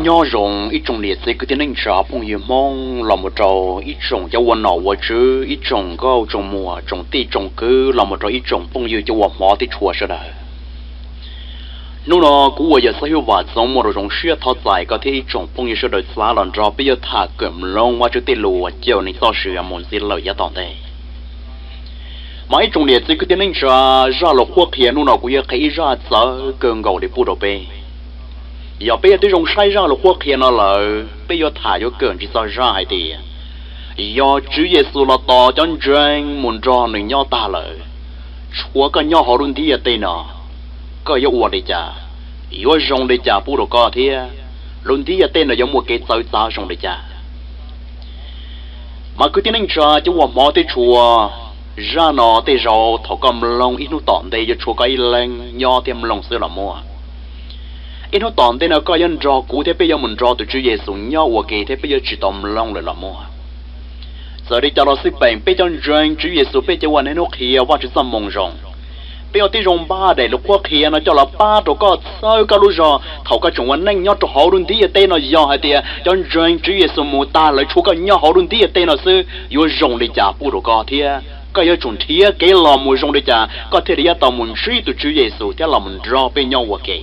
Nyob zoo ib tsoom niam txiv kwv tij neej tsa phooj ywg Hmoob los mus rau ib tsoom cov ua nom ua tswv, ib tsoom nkauj tsoom muam, tsoom tij tsoom kwv los mus rau ib tsoom phooj ywg cov uas hmov thiab tshua sawv daws. Hnub no kuv uas yog Xib Hwb Vam Txoov muaj rau zoo siab thov txais koj thiab ib tsoom phooj ywg sawv daws txav los nrog peb yuav tham kawm mloog Vajtswv tej lus uas cawm neeg txoj sia mus ntxiv lawm yav tom ntej. Mas ib tsoom niam txiv kwv tij neej tsa, zaj lus qhuab qhia hnub no kuv yuav qhia ib zaj txawv kawg nkaus li pub rau peb. Yog peb yuav tib zoo saib zaj lus qhuab qhia no lawm, peb yuav tham yuav kawm ntsis txog zaj hais tias, yog Tswv Yexus los tos cov ntseeg mus nrog nws nyob tag lawm, tshuav koj nyob hauv lub ntiaj teb no, koj yuav ua li cas, yuav zoo li cas pub rau koj thiab lub ntiaj teb no yuav muaj kev txawv txav zoo li cas? Mas kwv tij neej tsa cov uas hmov thiab tshua, zaj no tej zaum thaum koj mloog ib hnub tom ntej yuav tshuav koj ib leeg nyob thiab mloog xwb los muaj. Ib hnub tom ntej no koj yuav nrog kuv thiab peb yuav mus nrog tus Tswv Yexus nyob ua ke thiab peb yuav tsis tau mloog lawm los muaj. Txawm li cas los xij peem peb cov ntseeg Tswv Yexus peb cov uas niaj hnub qhia Vajtswv txoj moo zoo, peb ua tib zoo npaj daim lus qhuab qhia no coj los pab rau koj txhawb koj lub zog thaum koj tseem ua neej nyob rau hauv lub ntiaj teb no. Yog hais tias cov ntseeg Tswv Yexus mus tag lawm tshuav koj nyob hauv lub ntiaj teb no xwb, yuav zoo li cas pub rau koj thiab koj yuav tsum nrhiav kev los mus zoo li cas koj thiaj li yuav tau mus ntsib tus Tswv Yexus thiab los mus nrog peb nyob ua ke?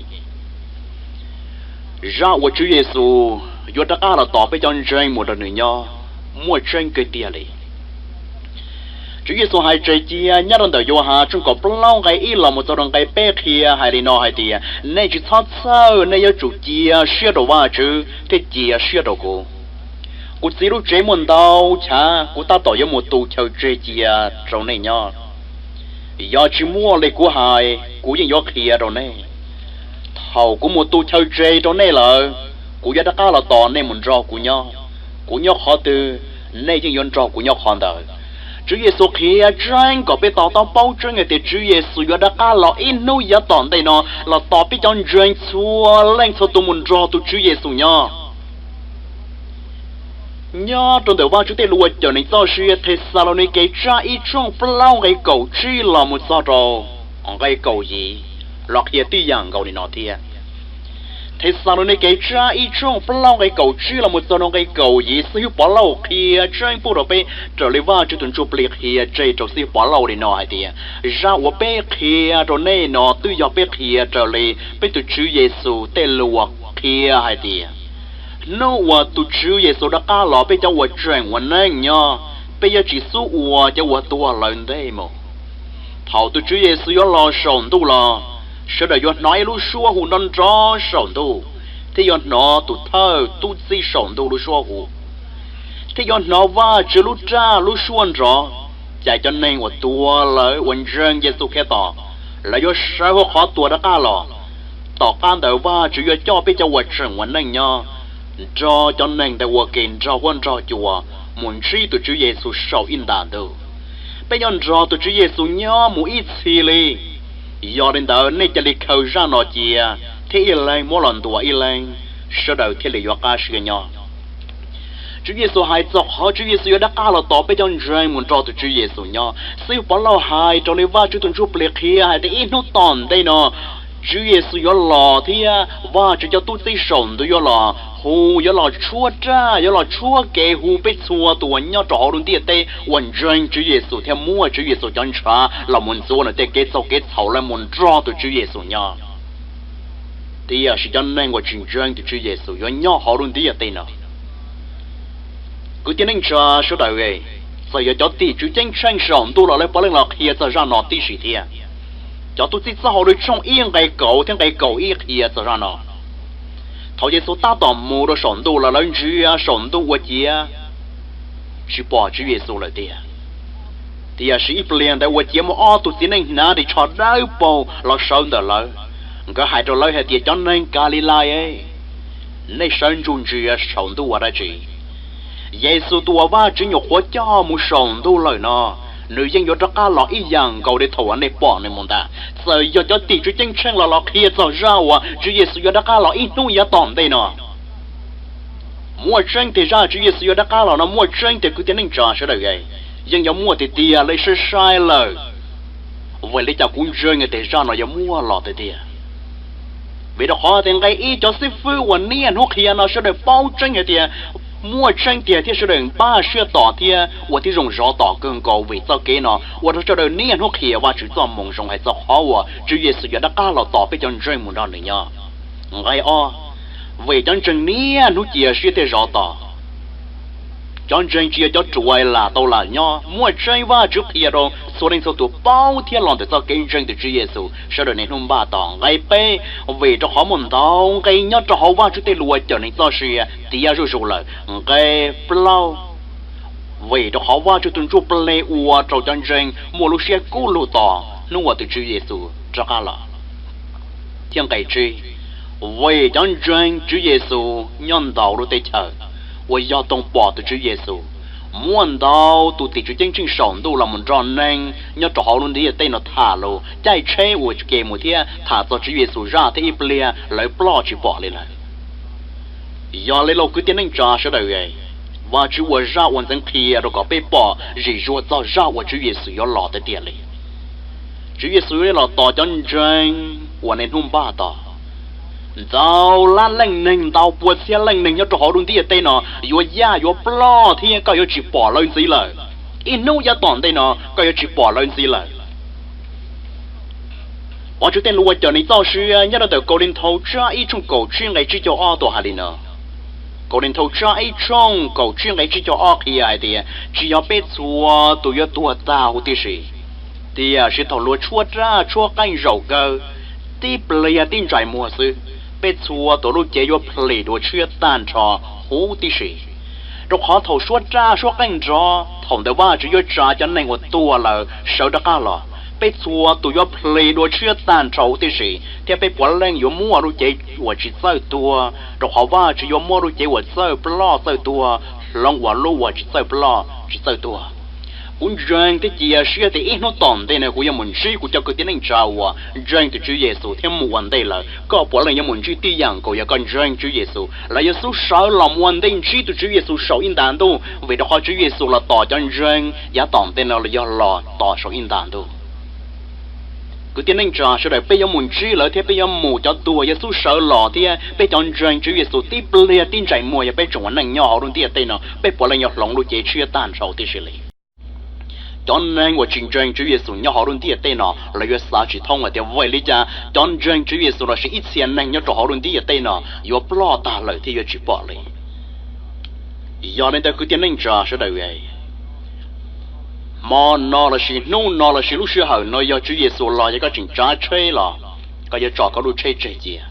Zaj uas Tswv Yexus yuav rov qab los tos peb cov ntseeg mus nrog nws nyob muaj tseeb kawg tiag li. Tswv Yexus hais tseg cia nyob rau ntawm Yauhas tshooj kaum plaub nqe ib los mus txog rau nqe peb qhia hais li no hais tias, nej tsis txhob txhawj, nej yuav tsum cia siab rau Vajtswv thiab cia siab rau kuv. Kuv Txiv lub tsev muaj ntau chav, kuv tab tom yuav mus tu chaw tseg cia rau nej nyob. Yog tsis muaj li kuv hais, kuv yeej yuav qhia rau nej. Thaum kuv mus tu chaw tseg rau nej lawm, kuv yuav rov qab los tos nej mus nrog kuv nyob. Kuv nyob qhov twg, nej yeej yuav nrog kuv nyob qhov ntawd. Tswv Yexus qhia tseeb kom peb to taub paub tseeb hais tias Tswv Yexus yuav rov qab los ib hnub yav tom ntej no los tos peb cov ntseeg txhua leej txhua tus mus nrog tus Tswv Yexus nyob. Nyob rau ntawm Vajtswv tej lus uas cawm neeg txoj sia Thexalaunikes tsab ib tshooj plaub nqe kaum tsib los mus txog rau nqe kaum yim los qhia tib yam nkaus li no thiab. Thexalaunikes tsab ib tshooj plaub nqe kaum tsib los mus txog rau nqe kaum yim, Xib Hwb Pov Lauj qhia tseeb pub rau peb raws li Vajtswv tus Ntsuj Plig qhia tseg rau Xib Hwb Pov Lauj li no hais tias, zaj uas peb qhia rau nej no twb yog peb qhia raws li peb tus Tswv Yexus tej lus uas qhia hais tias, hnub uas tus Tswv Yexus rov qab los peb cov uas tseem ua neej nyob, peb yuav tsis xub ua cov uas tuag lawm ntej mus. Thaum tus Tswv Yexus yuav los saum ntuj los, sawv daws yuav hnov ib lub suab hu nrov nrov saum ntuj, thiab yuav hnov tus thawj tub txib saum ntuj lub suab hu, thiab yuav hnov Vajtswv lub raj lub suab nrov. Cas cov neeg uas tuag lawm uas ntseeg Yexus Khetos, lawv yuav sawv hauv qhov tuag rov qab los. Tom qab ntawd Vajtswv yuav coj peb cov uas tseem ua neej nyob nrog cov neeg ntawd ua ke nrog huab nrog cua mus ntsib tus Tswv Yexus saum ib nta ntuj. Peb yuav nrog tus Tswv Yexus nyob mus ib txhis li. Yog li ntawd nej cia li khaws zaj no cia, thiab ib leeg muab los ntuas ib leeg, sawv daws thiaj li yuav qab siab nyob. Tswv Yexus hais txog qhov Tswv Yexus yuav rov qab los tos peb cov ntseeg mus nrog tus Tswv Yexus nyob. Xib Hwb Pov Lauj hais raws li Vajtswv tus Ntsuj Plig qhia hais tias ib hnub tom ntej no Tswv Yexus yuav los thiab Vajtswv cov tub txib saum ntuj yuav los hu, yuav los tshuab raj, yuav los tshuab kev hu peb txhua tus uas nyob rau hauv lub ntiaj teb uas ntseeg Tswv Yexus thiab muab Tswv Yexus cov ntshav los mus ntxuav nws tej kev txaug kev txhaum los mus nrog tus Tswv Yexus nyob. Tiam sis cov neeg uas tsis ntseeg tus Tswv Yexus yuav nyob hauv lub ntiaj teb no. Kwv tij neej tsa sawv daws, txawm yog cov tim tswv ceeb tsheej saum ntuj los lawv puav leej los qhia txog zaj no tib si thiab. Cov tub txib txoj hau li tshooj ib nqe kaum thiab nqe kaum ib qhia txog zaj no. Thaum Yexus tab tom mus rau saum ntuj los lawv ntsia saum ntuj ua ciav tsis pom Tswv Yexus lawm tiag. Tiam sis ib pliag ntawd ua ciav muaj ob tug txiv neej hnav ris tsho dawb paug los sawv ntawm lawv. Nkawd hais rau lawv hais tias, cov neeg Kalilais, nej sawv ntsug ntsia saum ntuj ua dab tsi? Yexus tus uas Vajtswv nyuam qhuav coj mus saum ntuj lawm no, nws yeej yuav rov qab los ib yam nkaus li thaum uas nej pom nws mus ntag. Txawm yog cov tim tswv ceeb tsheej los los qhia txog zaj uas Tswv Yexus yuav rov qab los ib hnub yav tom ntej no. Muaj tseeb tiag zaj Tswv Yexus yuav rov qab los no muaj tseeb tiag kwv tij neej tsa sawv daws, yeej yuav muaj tiag tiag li sai sai lawm. Vim li cas kuv ntseeg tias zaj no yuav muaj los tiag tiag? Vim rau qhov tias nqe ib cov xib fwb uas niaj hnub qhia no sawv daws paub tseeb hais tias muaj tseeb tiag thiab sawv daws npaj siab tos thiab ua tib zoo zov tos kawg nkaus vim txoj kev no ua rau sawv daws niaj hnub qhia Vajtswv txoj moo zoo hais txog qhov uas Tswv Yexus yuav rov qab los tos peb cov ntseeg mus nrog nws nyob. Nqe ob, vim cov ntseeg niaj hnub cia siab thiab zov tos. Cov ntseeg tsis yog cov ruam lam tau lam nyob, muaj tseeb Vajtswv qhia rau txhua leej txhua tus paub thiab los ntawm txoj kev ntseeg tus Tswv Yexus sawv daws niaj hnub npaj tos. Nqe peb, vim rau qhov muaj ntau nqe nyob rau hauv Vajtswv tej lus uas cawm neeg txoj sia tiav zuj zus lawm. Nqe plaub, vim rau qhov Vajtswv tus ntsuj plig ua rau cov ntseeg muaj lub siab kub lug tos hnub uas tus Tswv Yexus rov qab los. Thiab nqe tsib, vim cov ntseeg Tswv Yexus nyob ntau lub teb chaws uas yog toog pom tus Tswv Yexus, muaj ntau tus tim tswv ceeb tsheej saum ntuj los mus nrog neeg nyob rau hauv lub ntiaj teb no tham lus, caij tsheb ua ke mus thiab tham txog Tswv Yexus zaj thiab ib pliag lawv ploj tsis pom li lawm. Yog li lauj kwv tij neej tsa sawv daws, Vajtswv ua zaj ua ntxeev qhia rau kom peb pom zim zuag txog zaj uas Tswv Yexus yuav los tiag tiag li. Tswv Yexus yuav los tos cov ntseeg uas niaj hnub npaj tos. Ntau lab leej neeg, ntau pua txhiab leej neeg nyob rau hauv lub ntiaj teb no yuav yaj yuav ploj thiab koj yuav tsis pom lawv ntxiv lawm. Ib hnub yav tom ntej no koj yuav tsis pom lawv ntxiv lawm. Vajtswv tej lus uas cawm neeg txoj sia nyob rau ntawm Kaus Lis Nthau tsab ib tshooj kaum tsib nqe tsib caug ob tuaj hais li no. Kaus Lis Nthau tsab ib tshooj kaum tsib nqe tsib caug ob qhia hais tias tsis yog peb txhua tus yuav tuag tag huv tib si, tiam sis thaum luag tshuab raj tshuab qeej zaum kawg, tib pliag tib ntsais muag xwb, peb txhua tus lub cev yuav plis dua tshiab tag nrho huv tib si. Rau qhov thaum suab raj suab qeej nrov, thaum ntawd Vajtswv yuav tsa cov neeg uas tuag lawm sawv rov qab los. Peb txhua tus yuav plis dua tshiab tag nrho huv tib si, thiab peb puav leej yuav muaj lub cev uas tsis txawj tuag, rau qhov Vajtswv yuav muab lub cev uas txawj ploj txawj tuag hloov ua lub uas tsis txawj ploj tsis txawj tuag. Kuv ntseeg thiab cia siab tias ib hnub tom ntej no kuv yuav mus ntsib kuv cov kwv tij neej tsa uas ntseeg tus Tswv Yexus thiab mus ua ntej lawm. Koj puav leej yuav mus ntsib tib yam nkaus yog koj ntseeg Tswv Yexus. Lawv yuav xub sawv los mus ua ntej ntsib tus Tswv Yexus saum ib nta ntuj, vim rau qhov Tswv Yexus los tos cov ntseeg yav tom ntej no los yog los tos saum ib nta ntuj. Kwv tij neej tsa sawv daws, peb yuav mus ntsib lawv thiab peb yuav mus, cov tuag yuav xub sawv los thiab peb cov ntseeg Tswv Yexus tib pliag tib ntsais muag yog peb tseem ua neej nyob hauv lub ntiaj teb no peb puav leej yuav hloov lub cev tshiab tag nrho tib si li. Cov neeg uas tsis ntseeg Tswv Yexus nyob hauv lub ntiaj teb no lawv yuav xav tsis thoob hais tias vim li cas cov ntseeg Tswv Yexus lossis ib txhia neeg nyob rau hauv lub ntiaj teb no yuav ploj tag lawm thiab yuav tsis pom li. Yog li ntawd kwv tij neej tsa sawv daws, hmo no lossis hnub no lossis lub sij hawm no yog Tswv Yexus los yog koj tseem tsav tsheb los koj yuav tso koj lub tsheb tseg cia.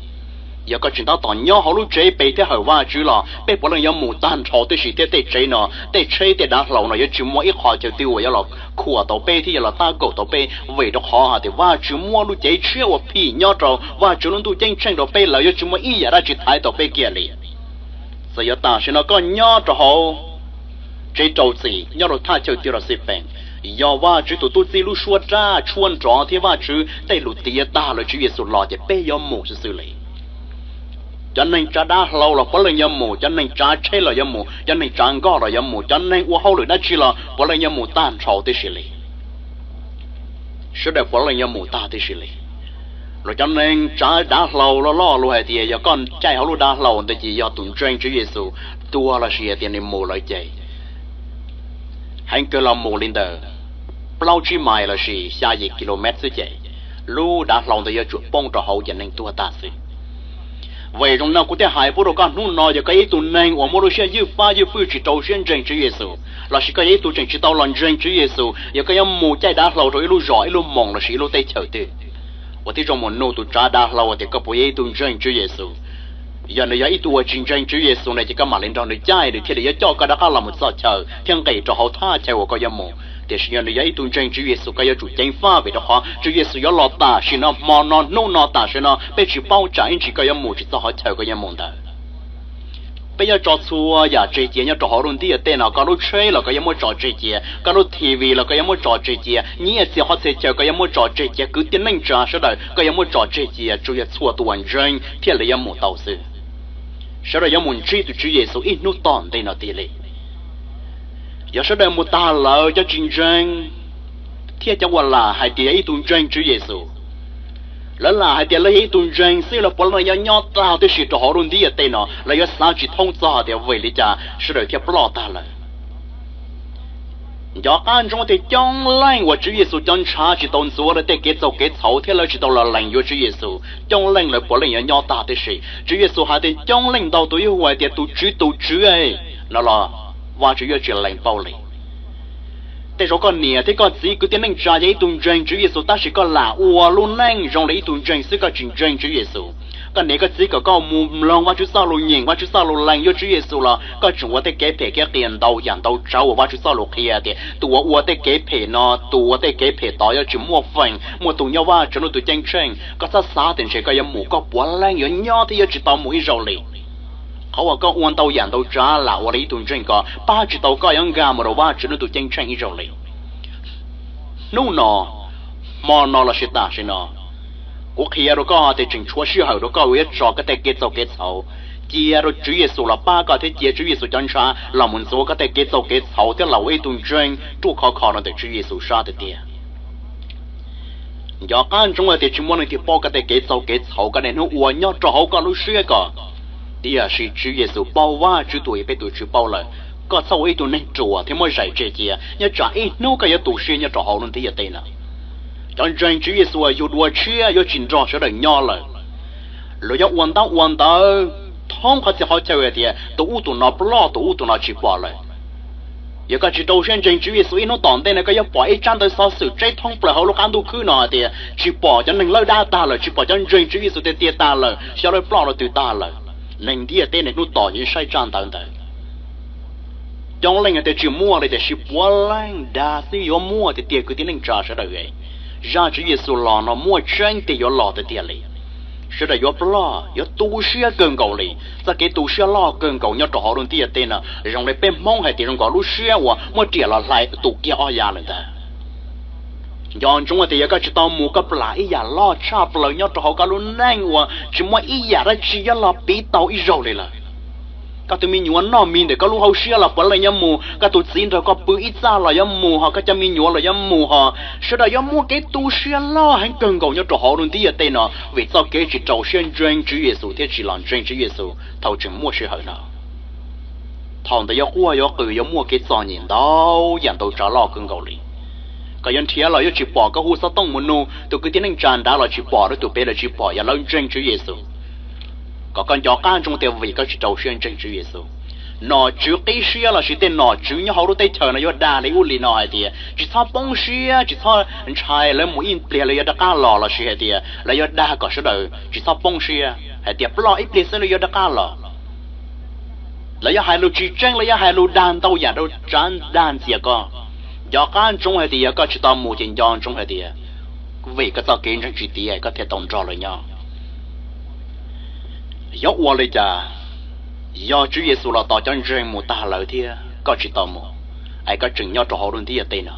Yog koj tseem tab tom nyob hauv lub tsev pem thiab hawm Vajtswv los peb puav leej yuav mus tag nrho tib si thiab tej tsev no, tej tsheb tej dav hlau no yuav tsis muaj ib qho chaw twg uas yuav los khuam tau peb thiab yuav los tab kaum tau peb, vim rau qhov hais tias Vajtswv muab lub cev tshiab uas phim nyob rau Vajtswv lub ntuj ceeb tsheej rau peb lawm, yuav tsis muaj ib yam dab tsi thaiv tau peb kiag li. Txawm yog tam sim no koj nyob rau hauv tsev rau txim, nyob rau thaj chaw twg los xij peem, yog Vajtswv tus tub txib lub suab raj tshuab nrov thiab Vajtswv tej lus tiav tag lawm Tswv Yexus los ces peb yuav mus xwb xwb li. Cov neeg tsav dav hlau los puav leej yuav mus, cov neeg tsav tsheb los yuav mus, cov neeg tsav nkoj los yuav mus, cov neeg ua hauj lwm dab tsi los puav leej yuav mus tag nrho tib si li. Sawv daws puav leej yuav mus tag tib si li. Los cov neeg tsav dav hlau loj loj luag hais tias yog koj caij hauv lub dav hlau ntawd ces yog tus ntseeg Tswv Yexus tuag lossis hais tias nws mus lawm ces heev kawg los mus li ntawm plaub tsib mais lossis xya yim kilomev xwb ces lub dav hlau ntawd yuav tsum poob rau hauv ces neeg tuag tag xwb. Vim zoo no kuv thiaj hais pub rau koj hnub no, yog koj yog ib tug neeg uas muaj lub siab ywj fab ywj fwj tsis rau siab ntseeg Tswv Yexus, lossis koj yog ib tug tseem tsis tau los ntseeg Tswv Yexus, yog koj yuav mus caij dav hlau rau ib lub zos ib lub moos lossis ib lub teb chaws twg, ua tib zoo mus nug tus tsav dav hlau tias koj puas yog ib tug ntseeg Tswv Yexus. Yog nws yog ib tug uas tsis ntseeg Tswv Yexus no ces koj mam li nrog nws caij, nws thiaj li yuav coj koj rov qab los mus txoj chaw thiab nqis rau hauv thaj chaw uas koj yuav mus. Tiam sis yog nws yog ib tug ntseeg Tswv Yexus koj yuav tsum ceev faj, vim rau qhov Tswv Yexus yuav los tam sim no, hmo no, hnub no, tam sim no, peb tsis paub tsam ib ntsis koj yuav mus tsis txog qhov chaw koj yuav mus ntawd. Peb yuav tso txhua yam tseg cia nyob rau hauv lub ntiaj teb no, koj lub tsheb los koj yuav muab tso tseg cia, koj lub T V los koj yuav muab tso tseg cia, nyiaj txiag qhov txhia chaw koj yuav muab tso tseg cia, kwv tij neej tsa sawv daws koj yuav muab tso tseg cia, tsuas yog txhua tus uas ntseeg thiaj li yuav mus tau xwb. Sawv daws yuav mus ntsib tus Tswv Yexus ib hnub tom ntej no tiag li. Yog sawv daws mus tag lawm, cov tsis ntseeg thiab cov uas lam hais tias yog ib tug ntseeg Tswv Yexus, Lawv lam hais tias lawv yog ib tug ntseeg xwb los puav leej yuav nyob tag tib si rau hauv lub ntiaj teb no, lawv yuav xav tsis thoob txog tias vim li cas sawv daws thiaj ploj tag lawm. Nco qab ntsoov tias coob leej uas Tswv Yexus cov ntshav tsis tau ntxuav lawv tej kev txaug kev txhaum thiab lawv tsis tau los lees yuav Tswv Yexus, coob leej lawv puav leej yuav nyob tag tib si. Tswv Yexus hais tias coob leej ntau tus yuav hu hais tias tus Tswv, tus Tswv no los Vajtswv yuav tsis lees paub li. Tej zaum koj niam thiab koj txiv kwv tij neej tsa yog ib tug ntseeg Tswv Yexus tab sis koj lam ua lub neej zoo li ib tug ntseeg xwb koj tsis ntseeg Tswv Yexus. Koj niam koj txiv kom koj mus mloog Vajtswv txoj lus, nyeem Vajtswv txoj lus, lees yuav Tswv Yexus los koj tseem ua tej kev phem kev qias ntau yam ntau tsav uas Vajtswv txoj lus qhia tias tus uas ua tej kev phem no, tus ua tej kev phem tod yuav tsis muaj feem muaj tus nyob Vajtswv lub tus ceeb tsheej. Koj txhob xav tias ntshe koj yuav mus, koj puav leej yuav nyob thiab yuav tsis tau mus ib zaug li. Qhov uas koj ua ntau yam ntau tsav lam ua li ib tug ntseeg ko pab tsis tau koj yuav nkag mus rau Vajtswv lub tus ceeb tsheej ib zaug li. Hnub no, hmo no lossis tam sim no, kuv qhia rau koj tias tseem tshuav sij hawm rau koj uas yuav tso koj tej kev txaug kev txhaum, cia rau Tswv Yexus los pab koj thiab cia Tswv Yexus cov ntshav los mus ntxuav koj tej kev txaug kev txhaum thiab los ua ib tug ntseeg ruaj khov kho rau ntawm Tswv Yexus sab tiag tiag. Nco qab ntsoov hais tias tsis muaj leej twg paub koj tej kev txaug kev txhaum koj niaj hnub ua nyob rau hauv koj lub siab ko, tiam sis Tswv Yexus paub, Vajtswv tus uas yog peb tus Tswv paub lawm. Koj txhob ua ib tug neeg ruam thiab muab zais tseg cia, nyob tsam ib hnub koj yuav tu siab nyob rau hauv lub ntiaj teb no. Cov ntseeg Tswv Yexus uas yug dua tshiab yuav tsis nrog sawv daws nyob lawm. Luag yuav ua ntaub ua ntawv thoob qhov txhia qhov chaw hais tias tus ub tus no ploj, tus ub tus no tsis pom lawm. Yog koj tsis rau siab ntseeg Tswv Yexus, ib hnub tom ntej no koj yuav pom ib tsab ntawv xov xwm tseb thoob plaws hauv lub qab ntuj khwb no hais tias tsis pom cov neeg lawj dab tag lawm, tsis pom cov ntseeg Tswv Yexus tiag tiag tag lawm, xyov lawv ploj rau twg tag lawm. Neeg ntiaj teb niaj hnub tos yeej saib tsab ntawv ntawd. Coob leej hais tias tsis muaj li, tiam sis puav leej dag xwb yuav muaj tiag tiag kwv tij neej tsa sawv daws. Zaj Tswv Yexus los no muaj tseeb tiag yuav los tiag tiag li. Sawv daws yuav ploj, yuav tu siab kawg nkaus li. Txoj kev tu siab loj kawg nkaus nyob rau hauv lub ntiaj teb no zoo li peb Hmoob hais tias zoo nkaus lub siab uas muab riam los hlais tus kiag ob yav lawm ntag. Nco ntsoov tias yog koj tsis tau mus, koj plam ib yam loj tshaj plaws nyob rau hauv koj lub neej uas tsis muaj ib yam dab tsi yuav los piv tau ib zaug li lawm. Koj tus me nyuam noj mis ntawm koj lub hauv siab los puav leej yuav mus, koj tus txiv nrog koj pw ib txaj los yuav mus, ho koj cov me nyuam los yuav mus, ho sawv daws yuav muaj kev tu siab loj heev kawg nkaus nyob rau hauv lub ntiaj teb no vim txoj kev tsis rau siab ntseeg Tswv Yexus thiab tsis los ntseeg Tswv Yexus thaum tseem muaj sij hawm no. Thaum ntawd yuav quaj yuav qw, yuav muaj kev txom nyem ntau yam ntau tsav loj kawg nkaus li. Koj yuav nrhiav los yuav tsis pom, koj hu xov tooj mus nug tus kwv tij neej tsa nrad los tsis pom, rau tus pem los tsis pom, yog lawv ntseeg Tswv Yexus. Kom koj nco qab ntsoov tias vim koj tsis rau siab ntseeg Tswv Yexus. Nom tswv qib siab lossis tej nom tswv nyob hauv lub teb chaws no yuav dag li ub li no hais tias tsis txhob poob siab, tsis txhob ntshai, lawv mus ib pliag lawv yuav rov qab los, lossis hais tias lawv yuav dag kom sawv daws tsis txhob poob siab hais tias ploj ib pliag xwb lawv yuav rov qab los. Lawv yuav hais lus tsis tseeb, lawv yuav hais lus dag ntau yam rau tsav dag ntxias koj. Nco qab ntsoov hais tias yog koj tsis tau mus ces nco ntsoov hais tias vim koj txoj kev ntseeg tsis tiav koj thiaj tau nrog lawv nyob. Yuav ua li cas yog Tswv Yexus los tos cov ntseeg mus tag lawm thiab koj tsis tau mus, es koj tseem nyob rau hauv lub ntiaj teb no?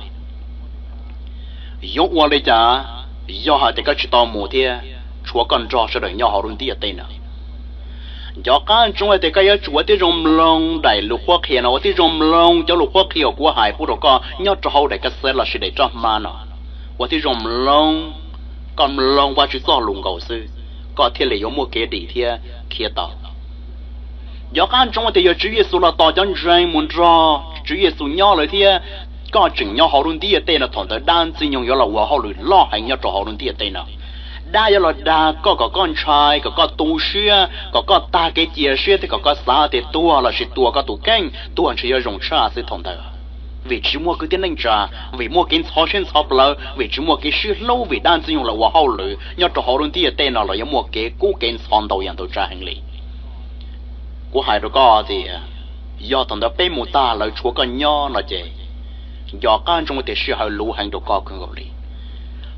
Yuav ua li cas yog hais tias koj tsis tau mus thiab tshuav koj nrog sawv daws nyob hauv lub ntiaj teb no? Nco qab ntsoov hais tias koj yuav tsum ua tib zoo mloog daim lus qhuab qhia no, ua tib zoo mloog cov lus qhuab qhia uas kuv hais pub rau koj nyob rau hauv daim kas xev lossis daim roj hmab no. Ua tib zoo mloog, koj mloog Vajtswv txoj lus nkaus xwb, koj thiaj li yuav muaj kev dim thiab khiav tau. Nco qab ntsoov tias yog Tswv Yexus los tos cov ntseeg mus nrog Tswv Yexus nyob lawm thiab koj tseem nyob hauv lub ntiaj teb no, thaum ntawd dab ntxwg nyoog yuav los ua hauj lwm loj heev nyob rau hauv lub ntiaj teb no. Dab yuav los dag koj kom koj ntshai, kom koj tu siab, kom koj tag kev cia siab thiab kom koj xav tias tuag lossis tuag koj tus kheej, tuag ntshe yuav zoo tshaj xwb thaum ntawd. Vim tsis muaj kwv tij neej tsa, vim muaj kev ntxhov siab ntxhov plawv, vim tsis muaj kev sib hlub, vim dab ntxwg nyoog los ua hauj lwm nyob rau hauv lub ntiaj teb no los yuav muaj kev kub kev ntxhov ntau yam ntau tsav heev li. Kuv hais rau koj tias yog thaum ntawd peb mus tag lawv tshuav koj nyob no ces nco qab ntsoov tias sij hawm luv heev rau koj kawg nkaus li.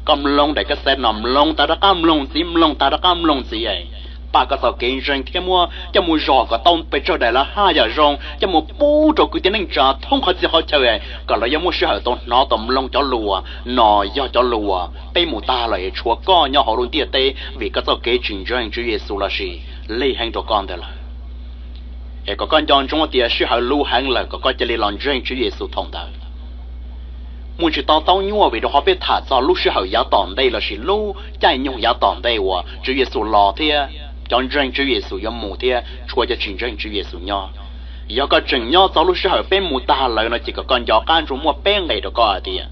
Koj mloog daim kas xev no, mloog tas rov qab mloog ntxiv, mloog tas rov qab mloog ntxiv, pab koj txoj kev ntseeg thiab muab coj mus zog kom tau pes tsawg daim lawv haj yam zoo coj mus pub rau kwv tij neej tsa thoob qhov txhia qhov chaw, kom lawv yuav muaj sij hawm tau hnov tau mloog cov lus uas no yog cov lus uas peb mus tag lawm es tshuav koj nyob hauv lub ntiaj teb vim koj txoj kev tsis ntseeg Tswv Yexus lossis lig heev rau koj ntawd lawm. Es kom koj nco ntsoov tias sij hawm luv heev lawm, kom koj cia li los ntseeg Tswv Yexus thaum ntawd. muaj tsis to taub nyuaj, vim rau qhov peb tham txog lub sij hawm yav tom ntej lossis lub caij nyoog yav tom ntej uas Tswv Yexus los thiab cov ntseeg Tswv Yexus yuav mus thiab tshuav cov tsis ntseeg Tswv Yexus nyob. Yog koj tseem nyob txog lub sij hawm peb mus tag lawm no ces kom koj nco qab ntsoov muaj peb nqe rau koj hais tias,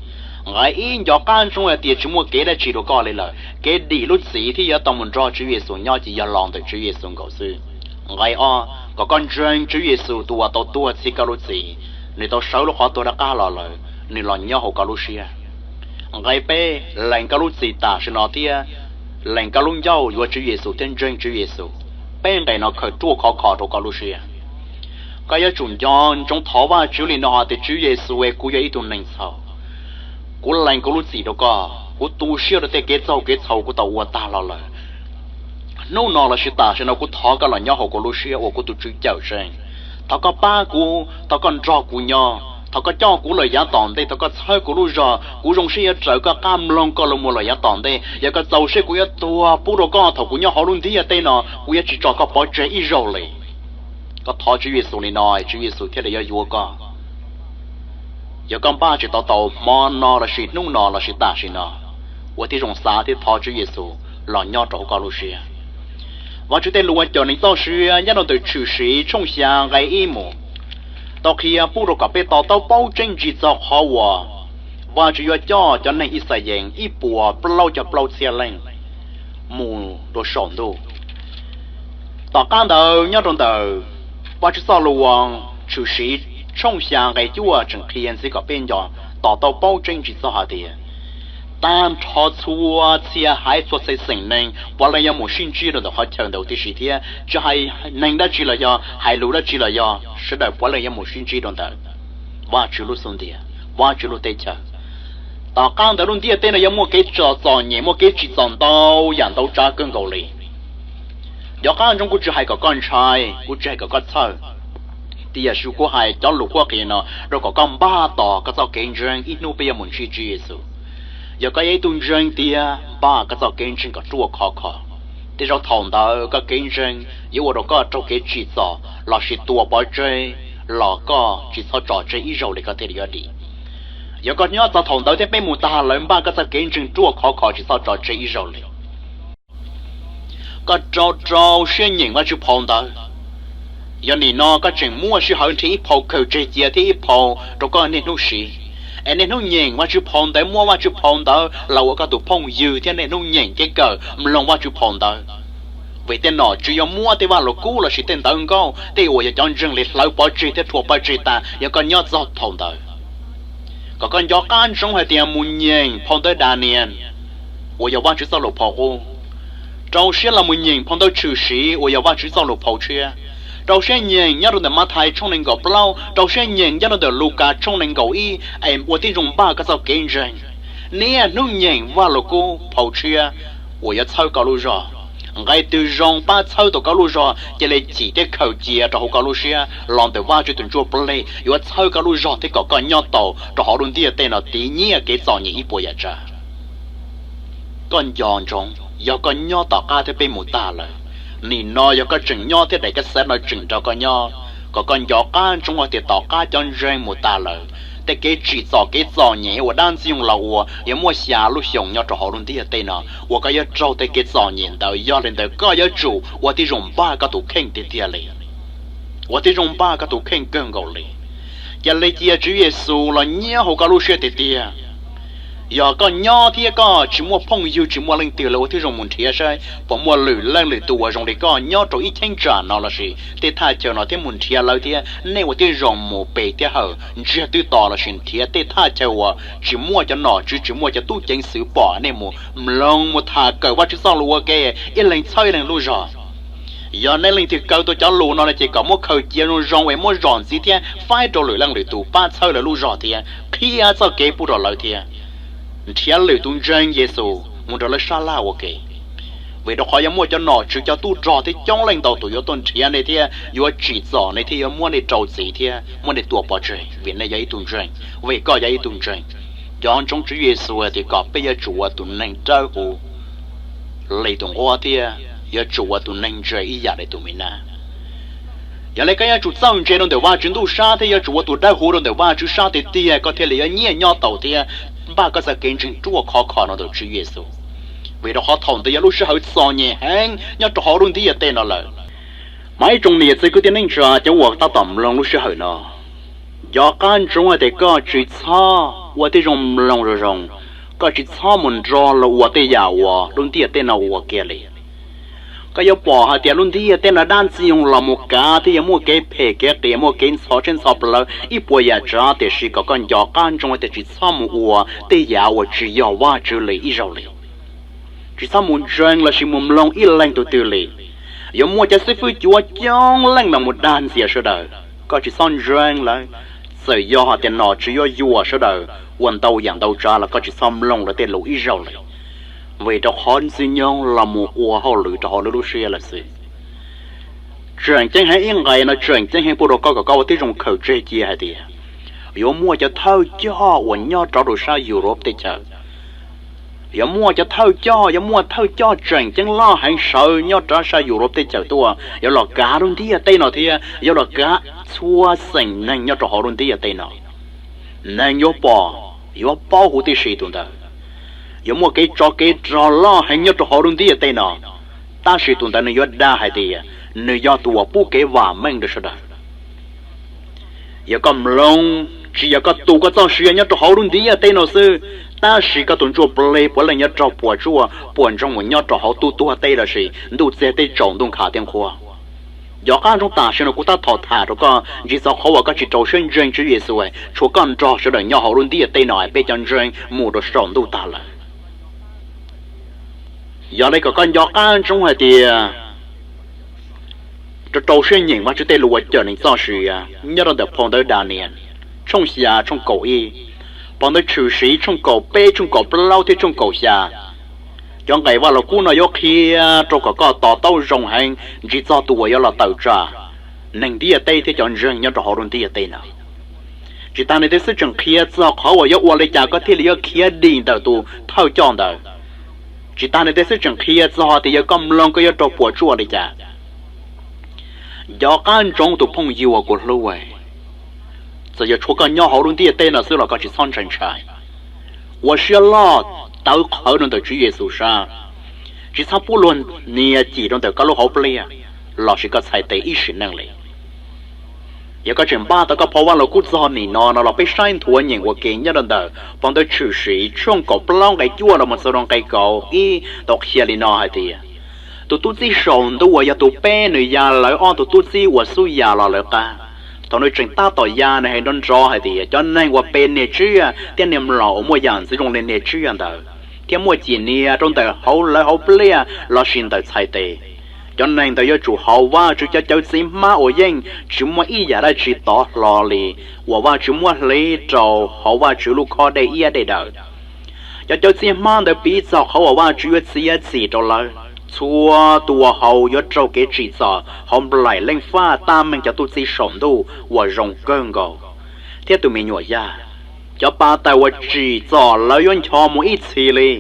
nqe ib, nco qab ntsoov hais tias tsis muaj kev dab tsi rau koj li lawm, kev dim lub txim thiab yuav tau mus nrog Tswv Yexus nyob ces yog los ntawm Tswv Yexus nkaus xwb. Nqe ob, kom koj ntseeg Tswv Yexus tus uas tau tuag txhiv koj lub txim, nws tau sawv lub qhov tuag rov qab los lawm, nws los nyob hauv koj lub siab. Nqe peb, lees koj lub txim tam sim no thiab lees koj lub ncauj yuav Tswv Yexus thiab ntseeg Tswv Yexus. Peb nqe no khaws ruaj khov kho rau koj lub siab. Koj yuav tsum nco ntsoov thov Vajtswv li no hais tias, Tswv Yexus es, kuv yog ib tug neeg txhaum. Kuv lees kuv lub txim rau koj, kuv tu siab rau tej kev txaug kev txhaum kuv tau ua tag los lawm. Hnub no lossis tam sim no kuv thov koj los nyob hauv kuv lub siab ua kuv tus Tswv cawm seej. Thov koj pab kuv, thov koj nrog kuv nyob, thov koj coj kuv lawm yav tom ntej, thov koj txhawb kuv lub zog, kuv zoo siab yuav raws koj qab mloog koj lus mus lawm yav tom ntej. Yog koj txaus siab kuv yuav tuag pub rau koj thaum kuv nyob hauv lub ntiaj teb no, kuv yuav tsis tso koj pov tseg ib zaug li. Koj thov Tswv Yexus li no, Tswv Yexus thiaj li yuav yuav koj. Yog koj npaj tsis tau tau hmo no lossis hnub no lossis tam sim no, ua tib zoo xav thiab thov Tswv Yexus los nyob rau hauv koj lub siab. Vajtswv tej lus uas cawm neeg txoj sia nyob rau ntawm Tshwm Sim tshooj xya nqe ib mus tau qhia pub rau kom peb to taub paub tseeb ntsis txog qhov uas Vajtswv yuav coj cov neeg Yixalayees ib puas plaub caug plaub txhiab leej mus rau saum ntuj. Tom qab ntawd nyob rau ntawm Vajtswv txoj lus uas Tshwm Sim tshooj xya nqe cuaj tseem qhia ntxiv kom peb nco to taub paub tseeb ntsis txog hais tias, tag nrho txhua txhia haiv txhua txhia xeem neeg puav leej yuav mus sib ntsib rau ntawm qhov chaw ntawd tib si thiab tsis hais neeg dab tsi los yog hais lus dab tsi los yog sawv daws puav leej yuav mus sib ntsib rau ntawm Vajtswv lub xub ntiag, Vajtswv lub teb chaws. Tom qab ntawd lub ntiaj teb no yuav muaj kev txom nyem, muaj kev tsim txom ntau yam ntau tsav kawg nkaus li. Nco qab ntsoov, kuv tsis hais kom koj ntshai, kuv tsis hais kom koj txhawj. Tiam sis kuv hais cov lus qhuab qhia no rau kom koj npaj tos koj txoj kev ntseeg ib hnub peb yuav mus ntsib Tswv Yexus. Yog koj yog ib tug ntseeg tiag, npaj koj txoj kev ntseeg kom ruaj khov kho. Tej zaum thaum ntawd koj kev ntseeg yuav ua rau koj raug kev tsim txom lossis tua pov tseg los koj tsis txhob tso tseg ib zaug li koj thiaj li yuav dim. Yog koj nyob txog thaum ntawd thiab peb mus tag lawm, npaj koj txoj kev ntseeg ruaj khov kho tsis txhob tso tseg ib zaug li. Koj rau rau siab nyeem Vajtswv phau ntawv. Yog nim no koj tseem muaj sij hawm nrhiav ib phau kawg tseg cia thiab ib phau rau koj niaj hnub siv, es niaj hnub nyeem Vajtswv phau ntawv, muab Vajtswv phau ntawv los ua koj tus phooj ywg thiab niaj hnub nyeem thiab kawm mloog Vajtswv phau ntawv. Vim tej nom tswv yuav muab tej vaj lug kub lossis tej ntawv nkauj, tej uas yog cov ntseeg li hlawv pov tseg thiab rhuav pov tseg tas yog koj nyob txog thaum ntawd. Kom koj nco qab ntsoov hais tias mus nyeem phau ntawv Daniyees uas yog Vajtswv txoj lus phau qub, rau siab los mus nyeem phau ntawv Tshwm Sim uas yog Vajtswv txoj lus phau tshiab, rau siab nyeem nyob rau ntawm Mathais tshooj nees nkaum plaub, rau siab nyeem nyob rau ntawm Lukas tshooj nees nkaum ib, es ua tib zoo npaj koj txoj kev ntseeg. Niaj hnub nyeem vaj lug kub phau tshiab uas yuav txhawb koj lub zog. Nqe twg zoo pab txhawb tau koj lub zog, cia li cim thiab khaws cia rau hauv koj lub siab los ntawm Vajtswv tus ntsuj plig yuav txhawb koj lub zog thiab kom koj nyob tau rau hauv lub ntiaj teb no tiv nyiaj kev txom nyem ib puas yam tsav. Koj nco ntsoov, yog koj nyob tom qab thiab peb mus tag lawm, nim no yog koj tseem nyob thiab daim kab xev no tseem nrog koj nyob, kom koj nco qab ntsoov hais tias tom qab cov ntseeg mus tag lawm, tej kev tsim txom kev txom nyem uas dab ntxwg nyoog los ua yuav muaj xya lub xyoos nyob rau hauv lub ntiaj teb no uas koj yuav raug tej kev txom nyem ntawd. Yog li ntawd koj yuav tsum ua tib zoo npaj koj tus kheej tiag tiag li. Ua tib zoo npaj koj tus kheej kawg nkaus li. Cia li cia Tswv Yexus los nyob hauv koj lub siab tiag tiag. Yog koj nyob thiab koj tsis muaj phooj ywg tsis muaj leej twg lawm, ua tib zoo mus nrhiav saib puas muaj lwm leej lwm tus uas zoo li koj nyob rau ib cheeb tsam no lossis tej thaj chaw no thiab mus nrhiav lawv thiab. Nej ua tib zoo mus pe thiab hawm ntsiag twb to lossis nrhiav tej thaj chaw uas tsis muaj cov nom tswv tsis muaj cov tub ceev xwm pom, nej mus mloog mus tham kawm Vajtswv txoj lus ua ke, ib leeg txhawb ib leeg lub zog. Yog nej leej twg kaw tau cov lus no no ces kom muab khaws cia zoo zoo es muab zom ntxiv thiab faib rau lwm leej lwm tus pab txhawb lawv lub zog thiab qhia txoj kev pub rau lawv thiab nrhiav lwm tus ntseeg Yexus mus nrog lawv sab laj ua ke. Vim rau qhov yuav muaj cov nom tswv cov tub rog thiab coob leej ntau tus yuav tuaj nrhiav nej thiab yuav tsim txom nej thiab yuav muab nej rau txim thiab muab nej tua pov tseg vim nej yog ib tug ntseeg, vim koj yog ib tug ntseeg. Nco ntsoov Tswv Yexus hais tias kom peb yuav tsum ua tus neeg dawb huv li tus nquab thiab yuav tsum ua tus neeg ntse ib yam li tus mi nab. Yog li koj yuav tsum txawj ntse rau ntawm Vajtswv ntuj sab thiab yuav tsum ua tus dawb huv rau ntawm Vajtswv sab tiag tiag koj thiaj li yuav nyiaj nyob taus thiab npaj koj txoj kev ntseeg ruaj khov kho no ntawm Tswv Yexus. Vim rau qhov thaum ntawd yog lub sij hawm txom nyem heev nyob rau hauv lub ntiaj teb no lawm. Mas ib tsoom niam txiv kwv tij neej tsa cov uas tab tom mloog lub sij hawm no, nco qab ntsoov hais tias koj tsis txhob ua tib zoo mloog zoo zoo, koj tsis txhob mus nrog luag ua tej yam uas lub ntiaj teb no ua kiag li. Koj yuav pom hais tias lub ntiaj teb no dab ntxwg nyoog los mus kav thiab yuav muaj kev phem kev qias, muaj kev ntxhov tsheb ntxhov plawv ib puas yam tsav, tiam sis kom koj nco qab ntsoov hais tias tsis txhob mus ua tej yam uas tsis yog Vajtswv li ib zaug li. Tsis txhob mus ntseeg lossis mus mloog ib leeg tus twg li. Yuav muaj cov xib fwb cuav coob leej los mus dag ntxias sawv daws, koj tsis txhob ntseeg lawv. Txawm yog hais tias nom tswv yuav yuam sawv daws ua ntau yam ntau tsav los koj tsis txhob mloog lawv tej lus ib zaug li, vim rau qhov ntxwg nyoog los mus ua hauj lwm rau hauv lub lub siab lawm xwb. Tseem ceeb heev ib nqe no, tseem ceeb heev pub rau koj kom koj ua tib zoo khaws tseg cia hais tias yuav muaj cov thawj coj uas nyob rau sab Europe teb chaws. Yuav muaj cov thawj coj, yuav muaj thawj coj tseem ceeb loj heev sawv nyob rau sab Europe teb chaws tuaj yuav los kav lub ntiaj teb no thiab yuav los kav txhua xeem neeg nyob rau hauv lub ntiaj teb no. Neeg yuav pom, yuav paub huv tib si tus ntawd. Yuav muaj kev tsov kev rog loj heev nyob rau hauv lub ntiaj teb no, tab sis tus ntawd nws yuav dag hais tias nws yog tus uas pub kev vam meej rau sawv daws. Yog koj mloog, tsis yog koj tu koj txoj sia nyob rau hauv lub ntiaj teb no xwb, tab sis koj tus ntsuj plig puav leej yuav raug puas tsuaj puas ntsoog mus nyob rau hauv tub tuag teb lossis ntuj txiag teb tsaus ntuj nkhav thiab nqhuab. Nco qab ntsoov tam sim no kuv tab tom tham rau koj ntsib txog qhov uas koj tsis rau siab ntseeg Tswv Yexus, tshuav koj nrog sawv daws nyob hauv lub ntiaj teb no, peb cov ntseeg mus rau saum ntuj tag lawm. Yog li kom koj nco qab ntsoov hais tias rau rau siab nyeem Vajtswv tej lus uas cawm neeg txoj sia nyob rau ntawm phau ntawv Daniyees tshooj xya tshooj kaum ib, phau ntawv Tshwm Sim tshooj kaum peb tshooj kaum plaub thiab tshooj kaum xya. Cov nqe Vaj Lug Kub no yuav qhia rau kom koj to taub zoo heev ntsib txog tus uas yuav los tawm tsam neeg ntiaj teb thiab cov ntseeg nyob rau hauv lub ntiaj teb no. Tsis tas li ntawd xwb tseem qhia txog qhov uas yuav ua li cas koj thiaj li yuav khiav dim ntawm tus thawj coj ntawd. Tsis tas li ntawd xwb tseem qhia txog tias yog koj mloog koj yuav raug puas tsuaj li cas. Nco qab ntsoov tus phooj ywg uas kuv hlub, txawm yog tshuav koj nyob hauv lub ntiaj teb no xwb los koj tsis txhob ntshai ntshai. Ua siab loj tawv qhawv rau ntawm Tswv Yexus sab, tsis txhob pub luag nias cim rau ntawm koj lub hauv pliaj lossis koj txhais tes ib sim neej li. Yog koj tseem npaj tau koj phau Vaj Lug Kub txog nim no no los peb saib nthuav nyeem ua ke nyob rau ntawm phau ntawv Tshwm Sim tshooj kaum plaub nqe cuaj los mus txog rau nqe kaum ib tau qhia li no hais tias, tus tub txib saum ntuj uas yog tus peb nws ya lawv ob tug tub txib uas xub ya los lawv qab. Thaum nws tseem tab tom ya nws hais nrov nrov hais tias cov neeg uas pe niag tsiaj thiab niag mlom uas muaj yam ntxwv zoo li niag tsiaj ntawd thiab muaj cim nias rau ntawm hauv lawv hauv pliaj lossis ntawm txhais tes, cov neeg ntawd yuav tsum haus Vajtswv cov cawv txiv hmab uas yeej tsis muaj ib yam dab tsi tov hlo li uas Vajtswv muab hliv rau hauv Vajtswv lub khob dej iab dej daws. Cov cawv txiv hmab ntawd piv txog qhov uas Vajtswv yuav txiav txim rau lawv. Txhua tus uas haus yuav raug kev tsim txom hauv nplaim leej faj tab meeg cov tub txib saum ntuj uas zoo kawg nkaus thiab tus me nyuam yaj. Cov pa tawg uas tsim txom lawv yuav ncho mus ib txhis li.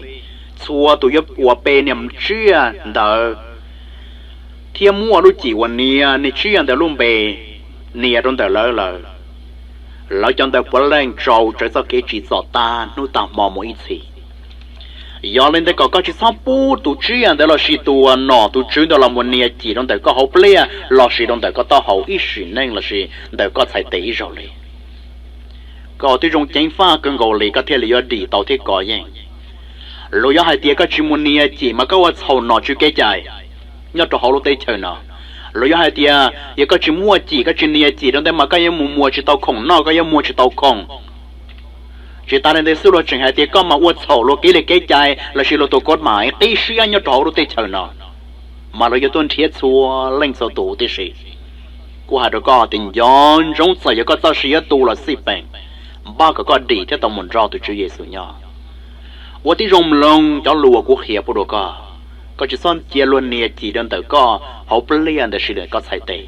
Txhua tus yuav ua pe niag tsiaj ntawd thiab muaj lub cim uas nias niag tsiaj ntawd lub npe nias rau ntawm lawv lawm. Lawv cov ntawd puav leej tsaus tsawv txoj kev tsim txom tag hnub tag hmo mus ib txhis. Yog li ntawd kom koj tsis txhob pub tus tsiaj ntawd lossis tus uas nom tus tswv ntawd los mus nias cim rau ntawm koj hauv pliaj lossis rau ntawm koj taub hau ib sim neej lossis ntawm koj txhais tes ib zaug li. Koj ua tib zoo ceev faj kawg nkaus li koj thiaj li yuav dim tau thiab kov yeej. Luag yuav hais tias koj tsis mus nias cim mas koj ua txhaum nom tswv kev cai nyob rau hauv lub teb chaws no. Luag yuav hais tias yog koj tsis muaj cim, koj tsis nias cim rau ntawd mas koj yuav mus muag tsis tau khoom noj, koj yuav muag tsis tau khoom. Tsis tas li ntawd xwb luag tseem hais tias koj mas ua txhaum luag kev li kev cai lossis luag tus kod mas qib siab nyob rau hauv lub teb chaws no, mas luag yuav tuaj nrhiav txhua leej txhua tus huv tib si. Kuv hais rau koj tias nco ntsoov, txawm yog koj txoj sia yuav tu los xij peem, npaj kom koj dim thiab tau mus nrog tus Tswv Yexus nyob. Ua tib zoo mloog cov lus uas kuv qhia pub rau koj. Koj tsis txhob cia luag nias cim rau ntawm koj hauv pliaj ntawm sis ntawm koj txhais tes.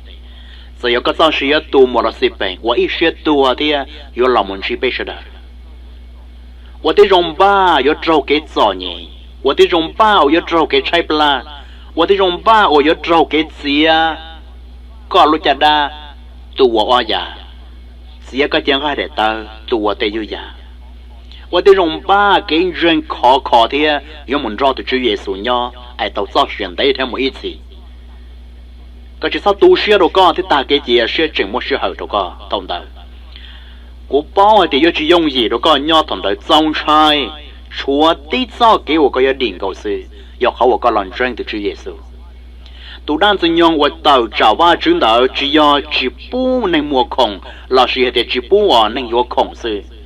Txawm yog koj txoj sia yuav tu mus los xij peem, ua ib siab tuag thiab yuav los mus ntsib peb sawv daws. Ua tib zoo npaj yuav raug kev txom nyem, ua tib zoo npaj uas yuav raug kev tshaib plab, ua tib zoo npaj uas yuav raug kev txiav koj lub caj dab, tus uas ob yam, txiav koj cev nqaij daim tawv, tus uas tej yub yam. Ua tib zoo npaj kev ntseeg khov kho thiab yuav mus nrog tus Tswv Yexus nyob es tau txoj sia ntev thiab mus ib txhis. Koj tsis txhob tu siab rau koj thiab tag kev cia siab, tseem muaj sij hawm rau koj thaum ntawd. Kuv paub hais tias yuav tsis yooj yim rau koj nyob thaum ntawd, txaus ntshai, tshuav tib txoj kev uas koj yuav dim nkaus xwb, yog qhov uas koj los ntseeg tus Tswv Yexus. Tus dab ntxwg nyoog uas tawm tsam Vajtswv ntawd tsis yog tsis pub neeg muag khoom lossis hais tias tsis pub uas neeg yuav khoom xwb.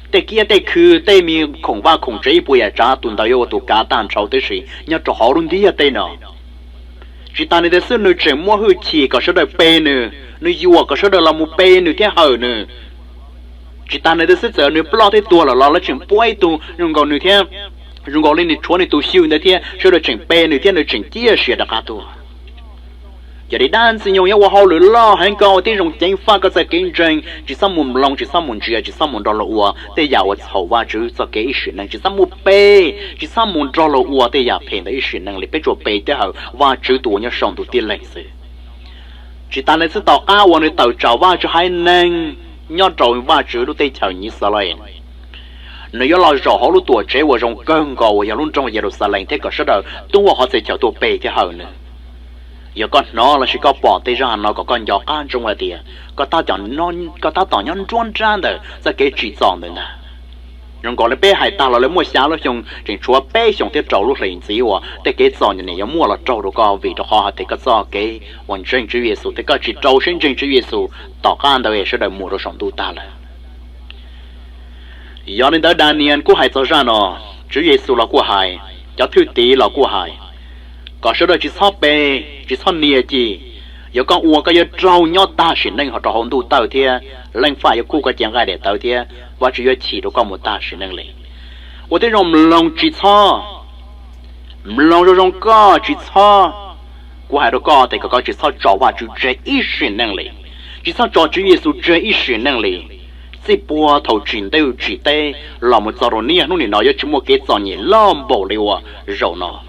Tej kiab tej khw, tej me khoom vaj khoom tsev ib puas yam tsav, tus ntawd yuav ua tus kav tag nrho tib si nyob rau hauv lub ntiaj teb no. Tsis tas li ntawd xwb, nws tseem muaj hwj chim kom sawv daws pe nws, nws yuam kom sawv daws los mus pe nws thiab hawm nws. Tsis tas li ntawd xwb, txawm nws ploj thiab tuag lawm los lawv tseem pub ib tug zoo nkaus nws thiab, zoo nkaus li nws tshuav nws tus xyw ntawd thiab, sawv daws tseem pe nws thiab nws tseem cia siab rov qab tuaj. Yog li dab ntxwg nyoog yuav ua hauj lwm loj heev, koj ua tib zoo ceev faj koj txoj kev ntseeg, tsis txhob mus mloog, tsis txhob mus ntsia, tsis txhob mus nrog luag ua tej yam uas txhaum Vajtswv txoj kev ib sim neej, tsis txhob mus pe, tsis txhob mus nrog luag ua tej yam phem ntawd ib sim neej li. Peb tsuas pe thiab hawm Vajtswv tus uas nyob saum ntuj tib leeg xwb. Tsis tas li xwb, tom qab uas nws tawm tsam Vajtswv haiv neeg nyob rau Vajtswv lub teb chaws Yixalayees, nws yuav los zaum hauv lub tuam tsev uas zoo kawg nkaus uas yog lub nroog Yeluxalees thiab kom sawv daws tuaj ua qhov txhia chaw tuaj pe thiab hawm nws. Yog koj hnov lossis koj pom tej zaj no, kom koj nco qab ntsoov hais tias koj tab tom nyob nruab nrab ntawm txoj kev tsim txom ntawd ntag. Zoo nkaus li peb hais tag los lawv muaj xya lub xyoo, tseem tshuav peb xyoos thiab rau lub hlis ntxiv uas tej kev txom nyem yuav muaj los raug rau koj, vim rau qhov hais tias koj txoj kev uas ntseeg Tswv Yexus thiab koj tsis rau siab ntseeg Tswv Yexus, tom qab ntawd es sawv daws mus rau saum ntuj tag lawm. Yog li ntawd Daniyees kuj hais txog zaj no, Tswv Yexus los kuj hais, cov thwj tim los kuj hais, kom sawv daws tsis txhob pe, tsis txhob nias ci. Yog koj ua, koj yuav raug nyob tag sim neej ho rau hauv ntuj tawj thiab, Leej Faj yuav kub koj cev nqaij daim tawv thiab Vajtswv yuav chim rau koj mus tag sim neej li. Ua tib zoo mloog, tsis txhob mloog zoo zoo, koj tsis txhob, kuv hais rau koj tias kom koj tsis txhob tso Vajtswv tseg ib sim neej li, tsis txhob tso Tswv Yexus tseg ib sim neej li. Txij puag thaum tsim ntuj tsim teb los mus txog rau niaj hnub nim no yuav tsis muaj kev txom nyem loj npaum li uas zaum no.